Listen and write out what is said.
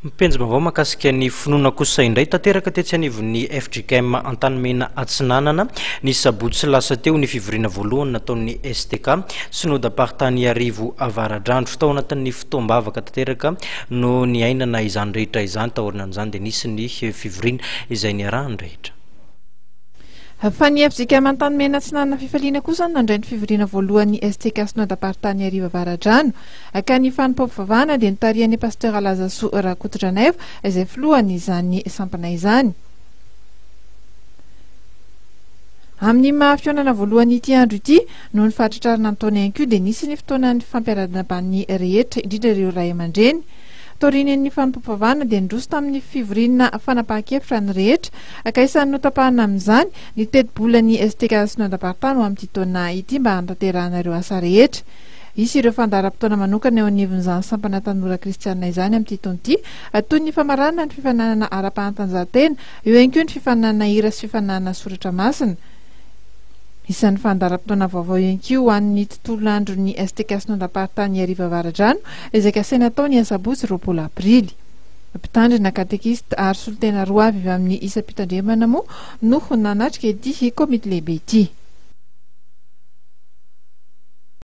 Pejim-baovao mahakasika ny finoana kosa indray tanteraka tetsy anivon'ny fjkm Antanimena Atsinanana ny sabotsy lasa teo ny fivoriana voalohany nataon'ny STK Synodam-paritany Iarivo Avaradrano. Tao anatin'ny fotoam-bavaka tanteraka no niainana izany rehetra izany. Taorian'izany dia nisy ny fivoriana izay niarahan'ny rehetra. Fa ny fjkm Antanimena Atsinanana Fifaliana kosa no nandray ny fivoriana voalohan'ny STK Synodam-paritany Iarivo Avaradrano. Ka ny fanompoam-pivavahana dia notarihan'ny Pasteur Lazasoa Rakotondranaivo izay filohan'izany sampana izany. Amin'ny maha fihaonana voalohany ity andro ity, noho ny fahatratrarana ny taona ihany koa dia nisy ny fotoana nifampiarahanaban'ny rehetra, indrindra ireo ray aman-dreny. Taorian'ny fanompoam-pivavahana dia niroso tamin'ny fivoriana fanapahan-kevitra ny rehetra, ka isan'ny notapahana amin'izany ny tetibolan'ny STK Synodam-paritany ho amin'ity taona ity mba hanatanterahana ireo asa rehetra. Hisy ireo fandaharam-potoana manokana eo anivon'izany sampana tanora kristiana izany amin'ity taona ity, toy ny famaranana ny fifaninanana ara-pahatanjahantena, eo ihany koa ny fifaninanana hira sy fifaninanana soratra masina. Isan'ny fandaharam-potoana vaovao ihany koa ho an'ny tontolo andron'ny STK Synodam-paritany Iarivo Avaradrano, izay kasaina hatao ny asabotsy 20 aprily. Mpitandrina, katekista ary solontena roa avy avy amin'ny isam-pitandremana moa no nanatrika ity komity lehibe ity.